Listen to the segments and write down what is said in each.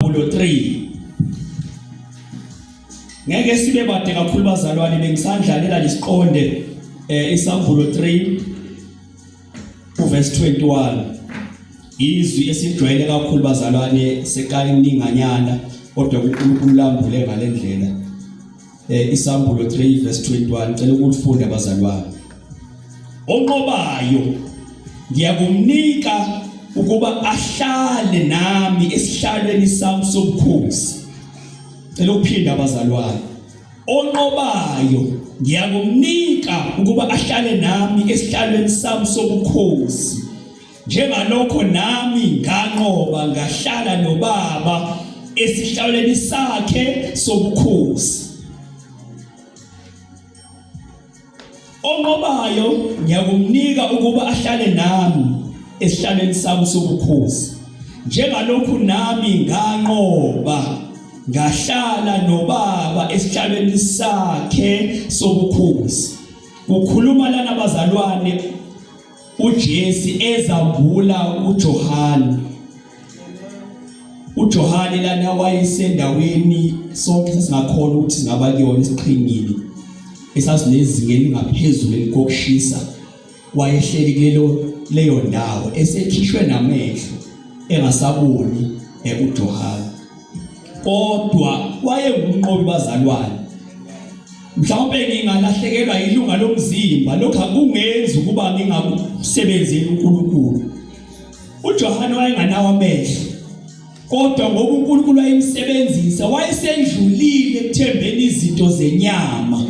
Isambulo 3. Ngeke sibe bade kakhulu bazalwane, bengisandlalela lesiqonde isambulo 3 uverse 21. Izwi esijwayele kakhulu bazalwane sekaninganyana, kodwa uNkulunkulu lambule ngalendlela. Isambulo 3 verse 21, cela ukulifunda bazalwane. Onqobayo ngiyakumnika ukuba ahlale nami esihlalweni sami sobukhosi. Cela ukuphinda bazalwane. Onqobayo ngiyakumnika ukuba ahlale nami esihlalweni sami sobukhosi, njengalokho nami nganqoba ngahlala noBaba esihlalweni sakhe sobukhosi. Onqobayo ngiyakumnika ukuba ahlale nami esihlalweni sami sobukhosi, njengalokhu nami nganqoba ngahlala noBaba esihlalweni sakhe sobukhosi. Kukhuluma lana bazalwane uJesu ezambula uJohane. uJohane lana wayesendaweni sonke sasingakhona ukuthi singaba kuyona, isiqhingini esasinezinga elingaphezulu elikokushisa. Wayehleli kulelo leyo ndawo esekhishwe namehlo engasaboni uJohane, kodwa wayengumnqobi bazalwane. Mhlawumbe ngingalahlekelwa ilunga lomzimba, lokho akungenzi ukuba ngingakusebenzeli uNkulunkulu. uJohane wayenganawo amehlo, kodwa ngoba uNkulunkulu wayemsebenzisa, wayesendlulile ekuthembeni izinto zenyama.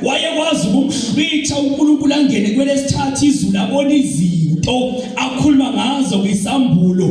Wayekwazi ukumhlwitha uNkulunkulu angene kwelesithathu izulu, abone izinto akhuluma ngazo kwisambulo,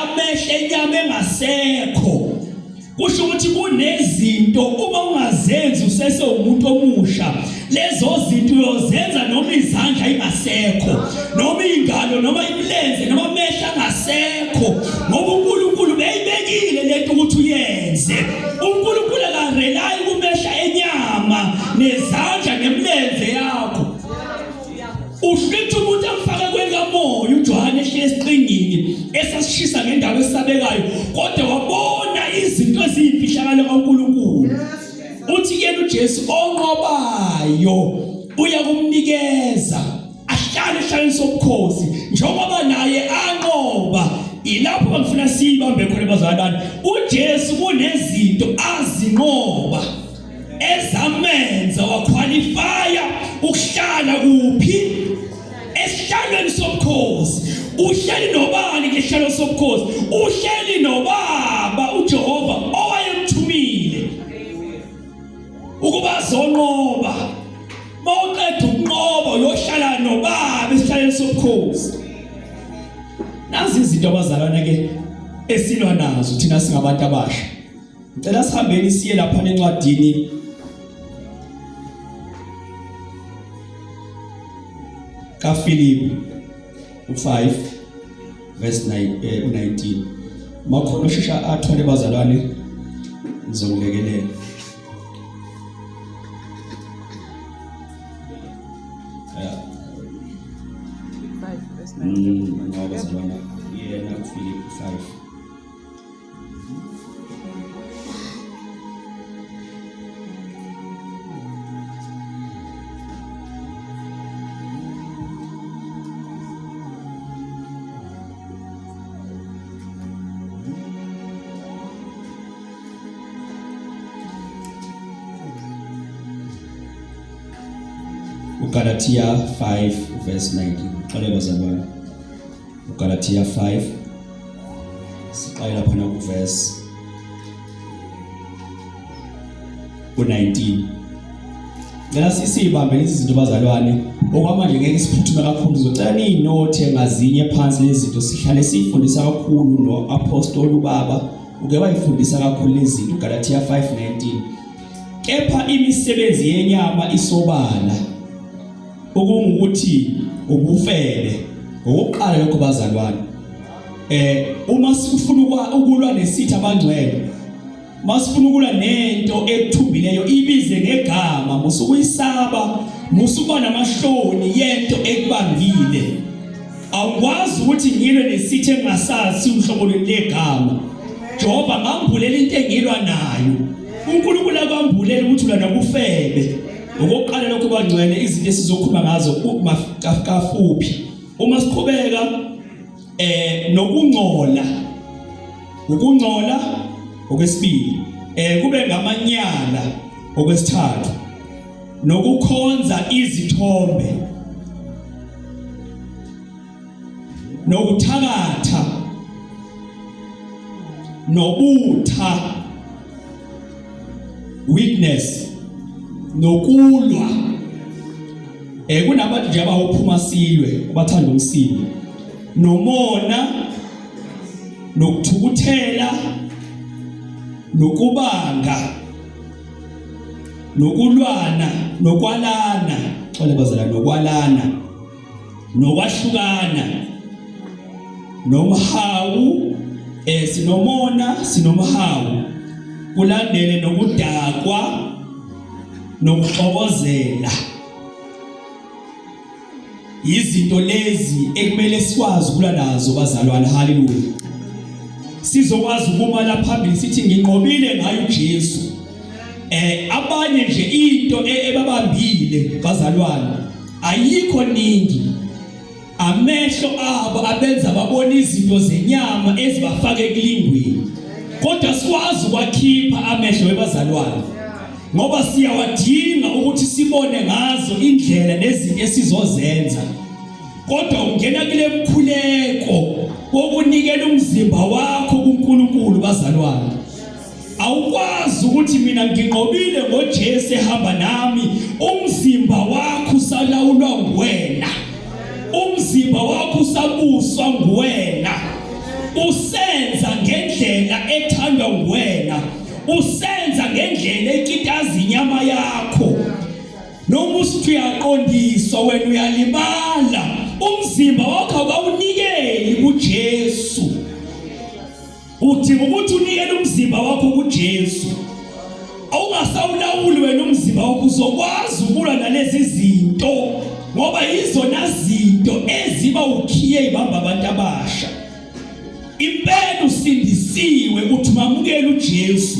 amehlo enyama engasekho. Kusho ukuthi kunezinto uma ungazenzi usese umuntu omusha, lezo zinto uyozenza noma izandla ingasekho, noma ingalo, noma imilenze, noma amehlo angasekho, ngoba uNkulunkulu beyibekile lento ukuthi uyenze. uNkulunkulu akarelayi kumehla enyama nezandla nemilenze yakho. Uhlwitha umuntu amfake kwelikamoya. uJohane ehleli esiqhingini esasishisa ngendawo esabekayo, kodwa wabona izinto eziyimfihlakalo kaNkulunkulu. Uthi kuyena uJesu, onqobayo uyakumnikeza ahlale esihlalweni sobukhosi njengoba naye anqoba. Ilapho ngifuna siyibambe khona bazalwane. uJesu kunezinto azinqoba ezamenza wakhwalifaya ukuhlala kuphi? Esihlalweni sobukhosi. Uhleli nobani ngesihlalo sobukhosi? Uhleli noBaba uJehova owayemthumile ukuba azonqoba. Mawuqeda ukunqoba uyohlala noBaba esihlalweni sobukhosi. Nazi izinto abazalwane ke esilwa nazo thina singabantu abasha. Ngicela sihambeni siye lapha encwadini kaFilipi u5 verse 9, u19. Makhona ushesha athole bazalwane, ngizokulekelela. Yeah. 5 verse 19. Ngoba bazalwane yena uFilipi 5. uGalatia 5 verse 19. Xolelo bazalwane. uGalatia 5 siqale lapha ku verse u19. Ngicela sisibambe lezi zinto bazalwane. Okwamanje ngeke siphuthume kakhulu, ngizocela niyinothe ngazinye phansi lezi zinto, sihlale siyifundisa kakhulu no-apostoli ubaba uke wayifundisa kakhulu lezi zinto. uGalatia 5:19, kepha imisebenzi yenyama isobala, okungukuthi ubufebe. Ngokuqala lokho bazalwane, uma sifuna ukulwa nesitha abangcwele, masifuna ukulwa nento ekuthumbileyo, ibize ngegama, musukuyisaba, musukuba namahloni yento ekubambile. Awukwazi ukuthi ngilwe nesitha engingasazi uhlobo lwegama. Jehova ngambulela into engilwa nayo. uNkulunkulu akwambulela ukuthi ulwa nobufebe. Okokuqala lokho bangcwele izinto esizokhuluma ngazo kafuphi. Uma siqhubeka nokungcola. Ukungcola okwesibili. Kube ngamanyala okwesithathu. Nokukhonza izithombe. Nokuthakatha nobutha weakness nokulwa kunabantu nje abawuphuma silwe abathanda umsindo nomona nokuthukuthela nokubanga nokulwana nokwalana xole bazala nokwalana nokwahlukana nomhawu sinomona sinomhawu kulandele nokudakwa nokuxokozela. Izinto lezi ekumele sikwazi ukulwa nazo bazalwane. Haleluya. Sizokwazi ukuma la phambili sithi nginqobile ngayo uJesu. Abanye nje into ebabambile bazalwane ayikho ningi. Amehlo abo abenza babona izinto zenyama ezibafaka ekulingweni, kodwa sikwazi ukwakhipha amehlo webazalwane ngoba siyawadinga ukuthi sibone ngazo indlela nezinto esizozenza. Kodwa ungena kule mkhuleko wokunikela umzimba wakho kuNkulunkulu bazalwane. Awukwazi ukuthi mina nginqobile ngoJesu ehamba nami, umzimba wakho usalawulwa nguwena, umzimba wakho usabuswa nguwena, usenza ngendlela ethandwa nguwena, usenza ngendlela ekitaza inyama yakho. Noma usuthi uyaqondiswa wena uyalimala, umzimba wakho awunikeli kuJesu. Udinga ukuthi unikele umzimba wakho kuJesu. Awungasawulawuli wena umzimba wakho, uzokwazi ukulwa nalezi zinto ngoba yizona zinto eziba ukhiye ibamba abantu abasha. Impela usindisiwe uthi mamukela uJesu.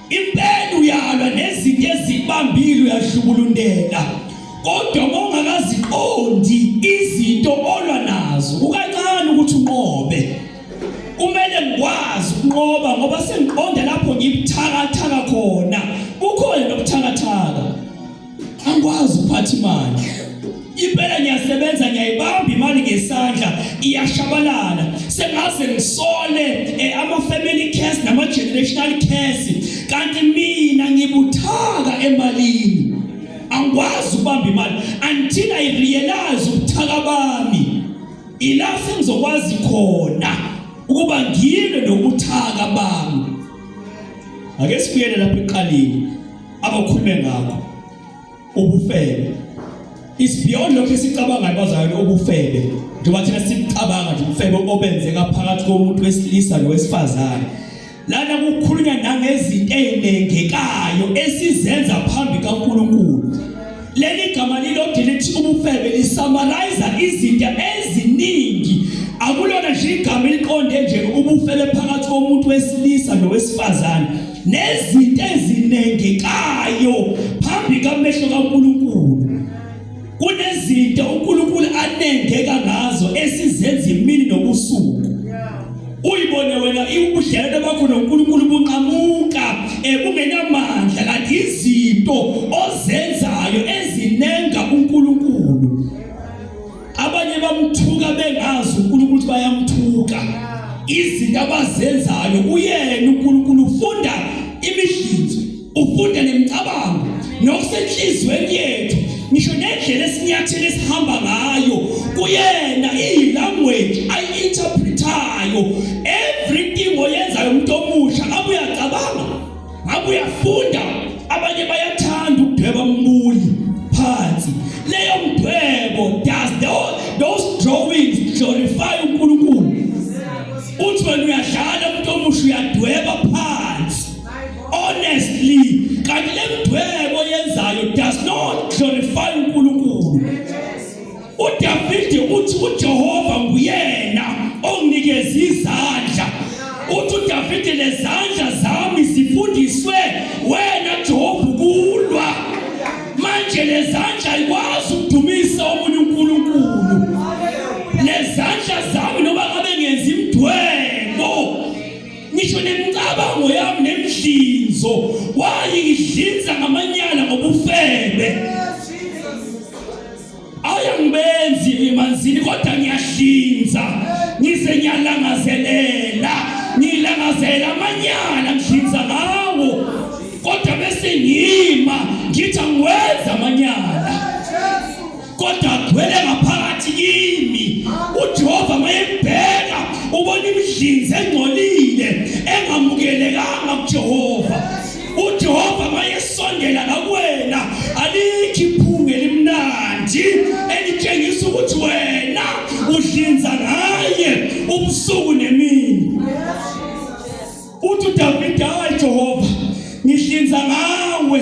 Impela uyalwa nezinto ezikubambile uyahlubulundela. Kodwa uma ungakaziqondi izinto olwa nazo kukancane ukuthi unqobe. Kumele ngikwazi ukunqoba ngoba sengiqonda lapho ngibuthakathaka khona. Kukhona nobuthakathaka. Angikwazi ukuphatha imali. Impela ngiyasebenza ngiyayibamba imali ngesandla iyashabalala. Sengaze ngisole ama family curse nama generational curse kanti mina ngibuthaka emalini. Angikwazi ukubamba imali until I realize ubuthaka bami. Ila sengizokwazi khona ukuba ngilwe nobuthaka bami. Ake sibuyele lapha eqaleni abakhulume ngakho ubufebe. It's beyond lokho esicabangayo bazalwane ubufebe. Njengoba thina sicabanga nje ubufebe obenzeka phakathi komuntu wesilisa nowesifazane. Lana kukhulunywa nangezinto ezinengekayo esizenza phambi kaNkulunkulu. Leli gama lilodwa lithi ubufebe lisummarize izinto eziningi. Akulona nje igama eliqonde nje ubufebe phakathi komuntu wesilisa nowesifazane, nezinto ezinengekayo phambi kamehlo kaNkulunkulu. Kunezinto uNkulunkulu anengeka ngazo esizenza imini nobusuku. Uyibone wena ubudlelwane bakho noNkulunkulu bunqamuka bungenamandla, kanti izinto ozenzayo ezinenga uNkulunkulu. Abanye bamthuka bengazi uNkulunkulu ukuthi bayamthuka. Izinto abazenzayo uyena uNkulunkulu ufunda imihlinzo, ufunda nemicabango nokusenhlizweni yethu, ngisho nendlela esinyathela esihamba ngayo kuyena iyi-language ayi-interpretayo. Everything oyenzayo umuntu omusha ngabe uyacabanga, ngabe uyafunda. Abanye bayathanda ukudweba umbuli phansi, leyo mdwebo, does those drawings glorify uNkulunkulu? Uthi wena uyadlala umuntu omusha uyadweba phansi honestly, kanti le mdwebo yenzayo does not glorify uNkulunkulu. uDavide uthi uJehova nguyena onginikeza izandla. Uthi uDavide Imicabango yami nemihlinzo wayidlinza ngamanyala ngobufebe. Ayangibenzi emanzini kodwa ngiyahlinza ngize ngiyalangazelela ngilangazela amanyala ngihlinza ngawo kodwa bese ngima ngithi angiwenza amanyala kodwa agcwele ngaphakathi kimi. UJehova mayebheka ubona imidlinzi engcolile engamukelekanga kuJehova. UJehova mayesondela ngakuwena alikho iphunga elimnandi elitshengisa ukuthi wena udlinza ngaye ubusuku nemini. Uthi uDavide, hayi Jehova, ngihlinza ngawe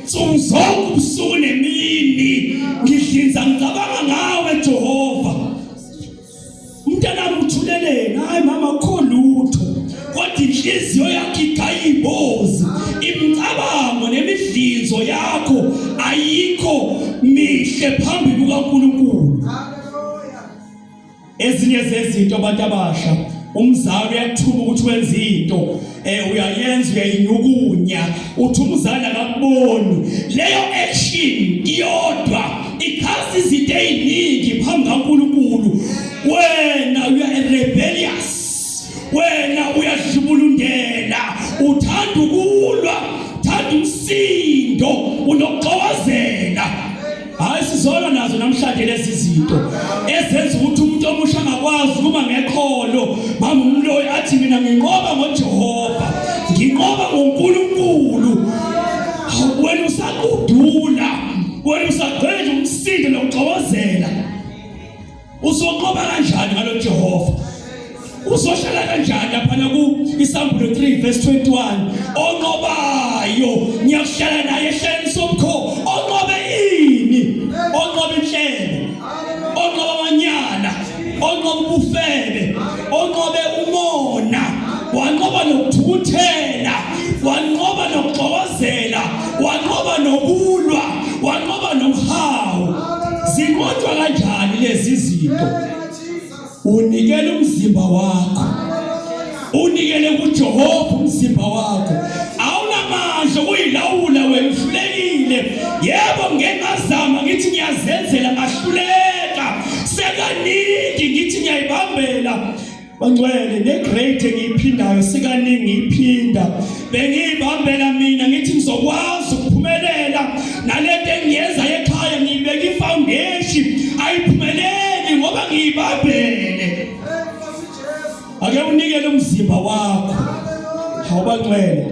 nsuku zonke ubusuku nemini, ngihlinza ngicabanga ngawe Jehova. Umntanami uthuleleni? Hayi mama, akukho lutho, kodwa inhliziyo yakho igaya ibozi, imicabango nemidlinzo yakho ayikho mihle phambi kukaNkulunkulu. Ezinye zezinto abantu abasha umzali uyakuthuma ukuthi wenze into eh uyayenza uyayinyukunya uthi umzali akakuboni leyo action iyodwa ichaza izinto eziningi phambi kaNkulunkulu. Wena uya rebellious, wena uyahlubulundela, uthanda ukulwa, uthanda umsindo, unokuxokozela. Hayi sizolwa nazo namhlanje lezi zinto ezenza ukuthi umuntu omusha angakwazi uma ngekholo mama umloyi athi mina nginqoba ngoJehova, nginqoba ngoNkulunkulu. Wena usaqudula, wena usagcwele nje umsindo nokuxokozela. Uzonqoba kanjani ngalo Jehova? Uzohlala kanjani laphana ku Isambulo 3 verse 21? Onqobayo ngiyakuhlala naye ehleleni sobukho. Onqobe ini? Onqobe inhlebo. Onqoba amanyala. Onqobe ubufebe. Onqobe umona. Wanqoba nokuthukuthela. Wanqoba nokuxokozela. Wanqoba nokulwa. Wanqoba nomhawu. Zinqotshwa kanjani lezi zinto? Unikele umzimba wakho, unikele kuJehova umzimba wakho. Awunamandla okuyilawula wena, uhlulekile. Yebo, ngeke ngazama ngithi ngiyazenzela, ngahluleka sekaningi ngithi ngiyayibambela. Bangcwele, ne-grade engiyiphindayo sikaningi ngiyiphinda, bengiyibambela mina ngithi ngizokwazi ukuphumelela nalento engiyenza ekhaya, ngiyibeka i-foundation, ayiphumeleli ngoba ngiyibambele. Ake unikele umzimba wakho, hawubangcwele,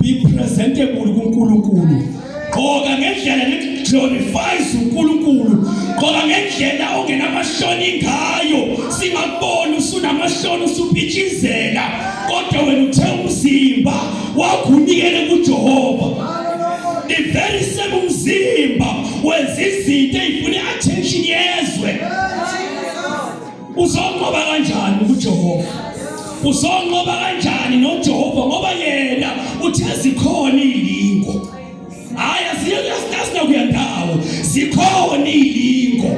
be presentable kuNkulunkulu. Gqoka ngendlela glorifies uNkulunkulu. Gqoka ngendlela ongenamahloni ngayo, singakuboni usunamahloni usupitshizela, kodwa wena uthe umzimba wakho unikele kuJehova. The very same umzimba wenza izinto ey'funa i-attention yezwe. Uzonqoba kanjani kuJehova? Uzonqoba kanjani noJehova ngoba yena uthe zikhona izilingo. Hayi asinakuya ndawo, zikhona izilingo.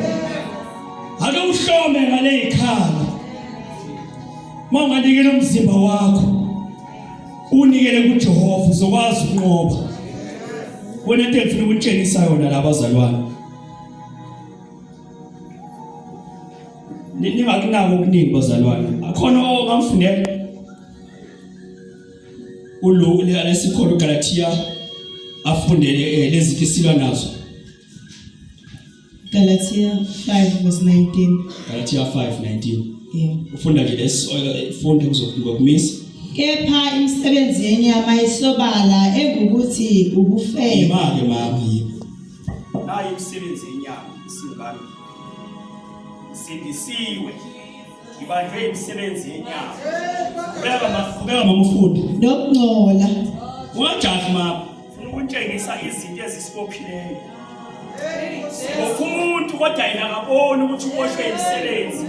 Ake uhlome ngale ikhala. Mawunganikela umzimba wakho unikele kuJehova uzokwazi ukunqoba. Wena into engifuna ukutshengisa yona labazalwane. Ningakunaki okuningi bazalwane. Akhona ongamfundela uLuke lesikholo Galatia afundele eh, lezi zinto esilwa nazo. Galatia 5 verse 19. Galatia 5:19. Yeah. Ufunda nje lesi eh, funda kuzokumisa. Kepha imisebenzi yenyama isobala engukuthi ubufebe. Yima-ke mama yima. Nayi imisebenzi yenyama isingami. Sindisiwe. Ngibanjwe imisebenzi yenyama. Qhubeka mama, qhubeka mama ufunde. Nokungcola. Ungajahi mama. Ufuna ukutshengisa izinto ezisibophileyo. Sibopha umuntu kodwa yena akaboni ukuthi uboshwe imisebenzi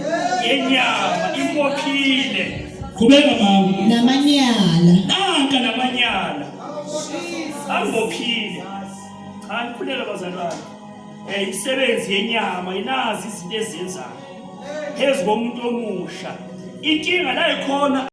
yenyama imbophile. Qhubeka mama. Namanyala. Nanka namanyala. Angibophile. Cha nikhuleke bazalwane. Eh imisebenzi yenyama inazi izinto ezenzayo. Phezu komuntu omusha. Inkinga la ikhona.